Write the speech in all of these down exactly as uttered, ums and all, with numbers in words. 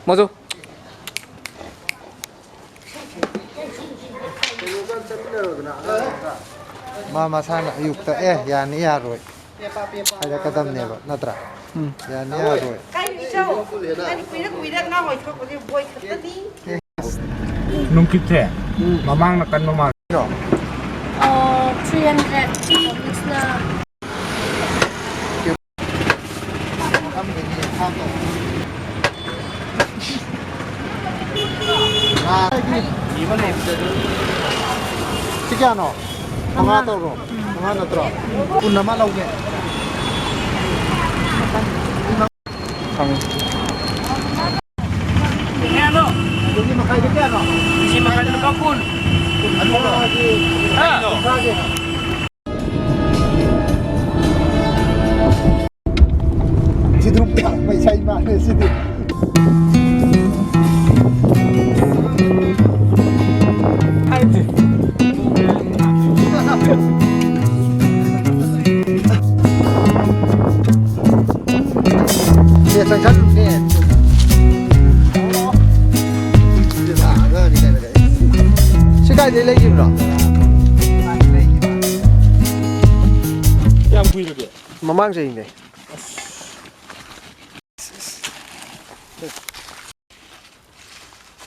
ꯃꯗꯨ꯫ ꯃꯥ ꯃꯁꯥꯅ ꯑꯌꯨꯛꯇ ꯑꯦ ꯌꯥꯅꯤ ꯌꯥꯔꯣꯏ ꯍꯥꯏꯔꯛꯀꯗꯕꯅꯦꯕ, ꯅꯠꯇ꯭ꯔꯥ? ꯎꯝ꯫ ꯌꯥꯅꯤ ꯌꯥꯔꯣꯏ꯫ ꯀꯩꯅꯣ ꯏꯆꯧ? ꯅꯪꯗꯤ ꯀꯨꯏꯔ ꯀꯨꯏꯔ ꯑꯉꯥꯡ ꯑꯣꯏꯊꯣꯔꯛꯄꯁꯦ ꯕꯣꯏ ꯈꯛꯇꯅꯤ꯫ ꯅꯨꯡꯀꯤꯠꯁꯦ ꯃꯃꯥꯡꯅ ꯀꯟꯕ ꯃꯥꯜꯂꯦ꯫ ꯑꯣ, three hundred ꯃꯤꯛꯁꯅ꯫ ꯁꯤ ꯀꯌꯥꯅꯣ? ꯃꯉꯥ ꯇꯧꯔꯣ꯫ ꯃꯉꯥ ꯅꯠꯇ꯭ꯔꯣ? ꯀꯨꯟ ꯑꯃ ꯂꯧꯒꯦ꯫ ꯐꯪꯉꯤ꯫ ꯀꯌꯥꯅꯣ? ꯀꯦꯖꯤ ꯃꯈꯥꯏꯗ ꯀꯌꯥꯅꯣ? ꯀꯦꯖꯤ ꯃꯈꯥꯏꯗ ꯂꯨꯄꯥ ꯀꯨꯟ꯫ ꯑꯗꯨꯒ ꯍꯥ? ꯁꯤꯗꯨꯝ ꯄꯩꯁꯥ ꯏꯃꯥꯅꯦ ꯁꯤꯗꯤ꯫ ꯁꯤ ꯆꯪꯁꯜꯂꯨꯅꯦ꯫ ꯁꯤ ꯀꯥꯏꯗꯩ ꯂꯩꯈꯤꯕꯅꯣ? ꯀꯌꯥꯝ ꯀꯨꯏꯔꯒꯦ? ꯃꯃꯥꯡ ꯆꯍꯤꯅꯦ꯫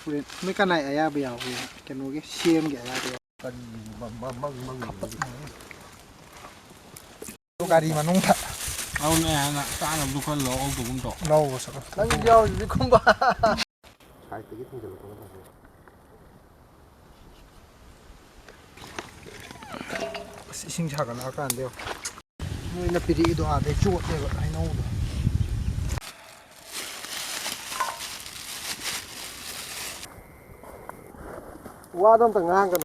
ꯐꯨꯔꯤꯠ꯫ ꯅꯣꯏ ꯀꯅꯥꯏ ꯑꯌꯥꯕ ꯌꯥꯎꯒꯦ? ꯀꯩꯅꯣꯒꯤ ꯁꯤ ꯑꯦꯝꯒꯤ ꯑꯌꯥꯕ ꯌꯥꯎꯒꯦ? ꯀꯔꯤ ꯃ-, ꯃ-, ꯃꯪ-, ꯃꯪ-, ꯒꯥꯔꯤ ꯃꯅꯨꯡꯗ꯫ ꯑꯗꯨꯅꯦ ꯍꯥꯟꯅ ꯆꯥꯅꯕꯗꯨ ꯈꯔ ꯂꯧꯍꯧꯗꯒꯨꯝ ꯇꯧ꯫ ꯂꯧꯕ ꯆꯠꯂꯣ꯫ ꯅꯪ ꯌꯥꯎꯔꯤꯗꯨꯗꯤ ꯈꯣꯡꯕꯥ꯫ ꯁꯥꯏꯠꯇꯒꯤ ꯊꯤꯡꯖꯤꯜꯂꯛꯄꯅ ꯐꯖꯩ꯫ ꯑꯁ, ꯏꯁꯤꯡ ꯁꯥꯒꯠꯂꯛꯑꯀꯥꯟꯗ ꯌꯦꯡꯉꯣ꯫ ꯃꯣꯏꯅ ꯄꯤꯔꯛꯏꯗꯣ ꯑꯥꯗꯩ ꯆꯣꯠꯂꯦꯕ ꯍꯩꯅꯧꯗꯣ꯫ ꯋꯥꯗꯣ ꯑꯝꯇ ꯉꯥꯡꯒꯅꯨ꯫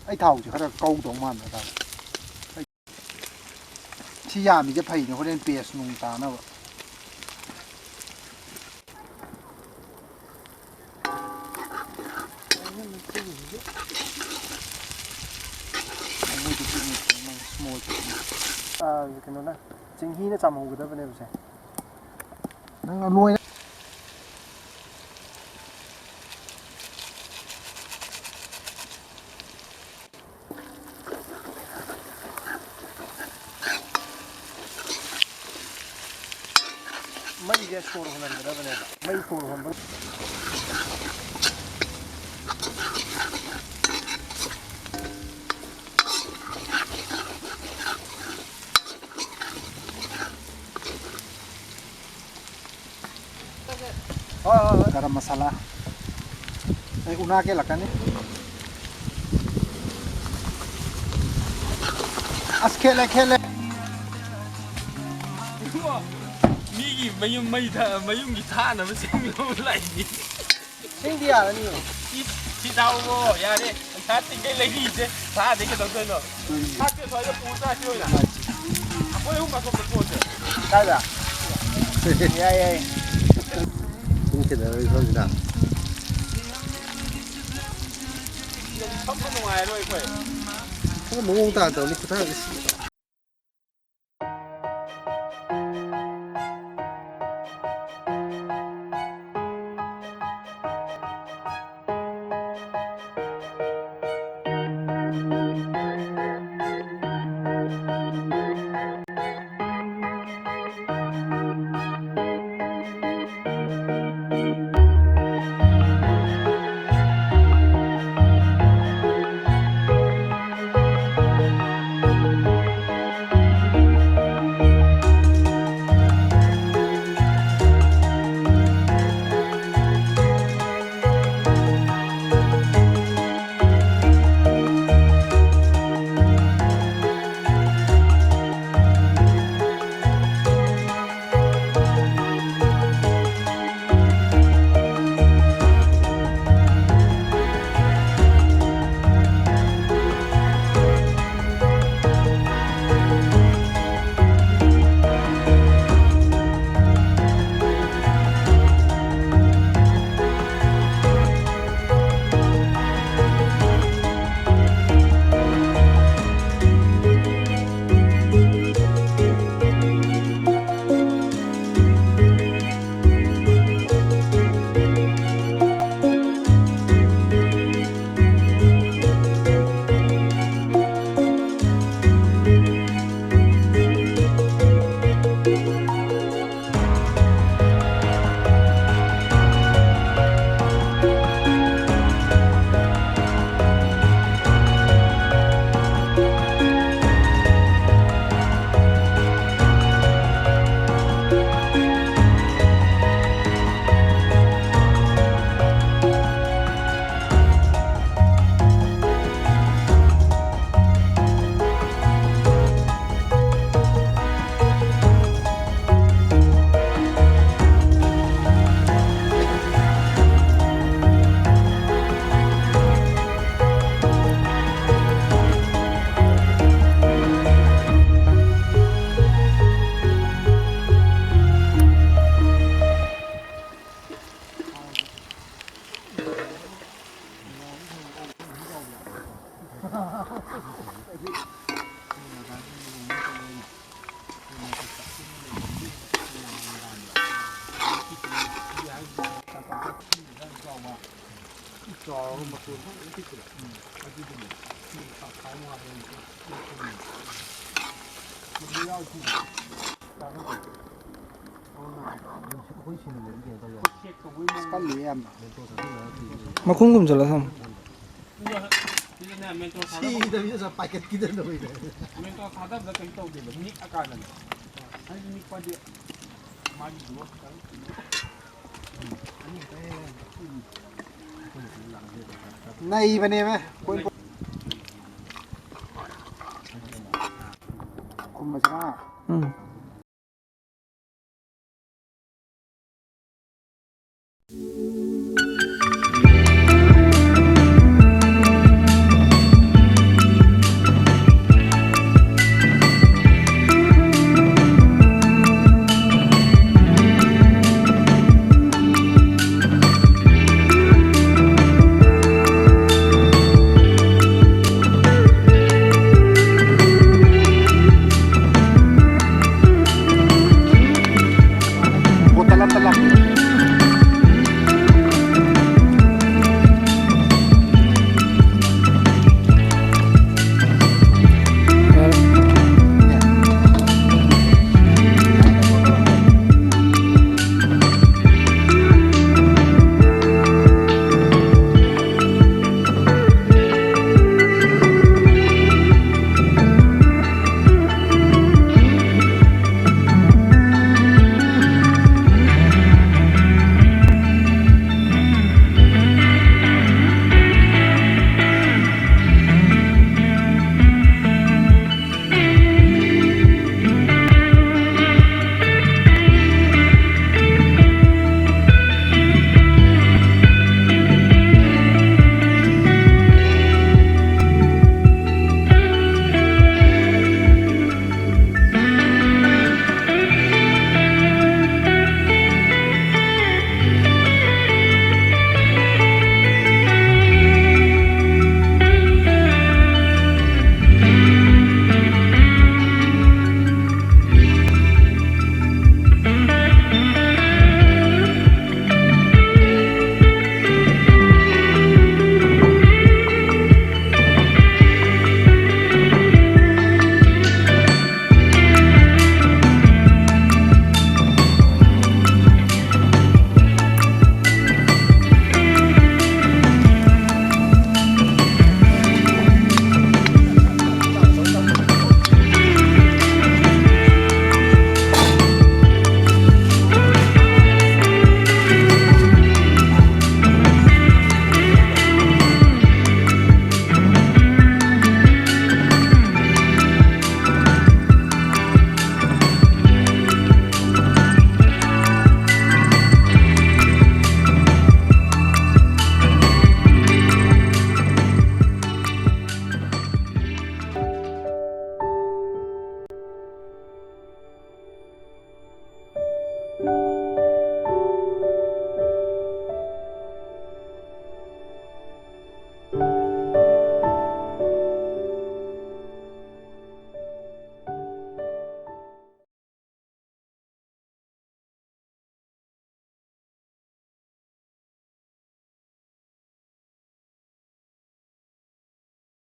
ꯑꯩ ꯊꯥꯎꯁꯦ ꯈꯔ ꯀꯧꯗꯧ ꯃꯥꯟꯕ ꯍꯥꯏꯇꯥꯔꯦ꯫ ꯁꯤ ꯌꯥꯝꯃꯤꯁꯦ ꯐꯩꯅꯦ, ꯍꯣꯔꯦꯟ ꯄꯦꯁ ꯅꯨꯡ ꯇꯥꯅꯕ꯫ ꯑꯥ, ꯀꯩꯅꯣꯅ, ꯆꯦꯡꯍꯤꯅ ꯆꯥꯝꯍꯧꯒꯗꯕꯅꯦꯕꯁꯦ꯫ ꯅꯪ ꯂꯣꯏꯅ ꯃꯩꯁꯦ ꯁꯣꯔ ꯍꯣꯟꯍꯟꯒꯗꯕꯅꯦꯕ꯫ ꯃꯩ ꯁꯣꯔ ꯍꯣꯟꯕ꯫ ꯍꯣꯏ, ꯍꯣꯏ, ꯍꯣꯏ꯫ ꯒꯔꯝ ꯃꯁꯥꯂꯥ꯫ ꯑꯩ ꯎꯅꯥ ꯀꯦꯜꯂꯛꯀꯅꯤ꯫ ꯑꯁ, ꯈꯦꯠꯂꯦ, ꯈꯦꯠꯂꯦ꯫ ꯃꯤꯒꯤ ꯃꯌꯨꯝ ꯃꯩ ꯊꯥ-, ꯃꯌꯨꯝꯒꯤ ꯊꯥꯅꯕ ꯁꯦꯝ ꯂꯥꯛꯏꯅꯤ꯫ ꯁꯤꯡꯗꯤ ꯌꯥꯔꯅꯤꯌꯦ꯫ ꯁꯤ, ꯁꯤ ꯊꯥꯎꯔꯣ, ꯌꯥꯔꯦ꯫ ꯄꯩꯁꯥ ꯇꯤꯡꯒꯩ ꯂꯩꯔꯤꯁꯦ꯫ ꯊꯥꯗꯩ ꯀꯩꯗꯧꯗꯣꯏꯅꯣ? ꯊꯥꯛꯁꯦ ꯁ꯭ꯋꯥꯏꯗ ꯄꯨꯔ ꯆꯥꯁꯤ ꯑꯣꯏꯅ꯫ ꯑꯩꯈꯣꯏ ꯑꯍꯨꯝ ꯑꯁꯣꯝꯗ ꯊꯣꯛꯑꯁꯦ꯫ ꯀꯥꯏꯗ? ꯌꯥꯏ, ꯌꯥꯏ꯫ ꯄꯨꯡ ꯈꯦꯠꯅꯔꯣꯏ ꯁꯣꯝꯁꯤꯗ꯫ ꯐꯝꯕ ꯅꯨꯡꯉꯥꯏꯔꯣꯏ ꯑꯩꯈꯣꯏ꯫ ꯈꯔ ꯃꯑꯣꯡ ꯇꯥꯅ ꯇꯧꯅꯤ ꯈꯨꯊꯥꯡꯁꯦ꯫ ꯀꯜꯂꯤ ꯌꯥꯝꯅ꯫ ꯃꯈꯨꯝ ꯈꯨꯝꯖꯤꯜꯂ ꯊꯝꯃꯨ꯫ ꯁꯤꯗꯕꯤꯗ ꯄꯥꯏꯈꯠꯈꯤꯗꯅ ꯂꯣꯏꯔꯦ꯫ ꯃꯦꯟꯇꯣ ꯊꯥꯗꯕꯗ ꯀꯩꯁꯨ ꯇꯧꯗꯦꯕ, ꯅꯤꯛꯑꯀꯥꯟꯗꯅꯦ꯫ ꯍꯥꯏꯗꯤ ꯅꯤꯛꯄꯗꯤ ꯃꯥꯒꯤ ꯒ꯭ꯔꯣꯠ ꯈꯤꯇꯪ ꯅꯩꯕꯅꯦꯕ꯫ ꯈꯨꯝꯕꯁꯤꯅ꯫ ꯎꯝ꯫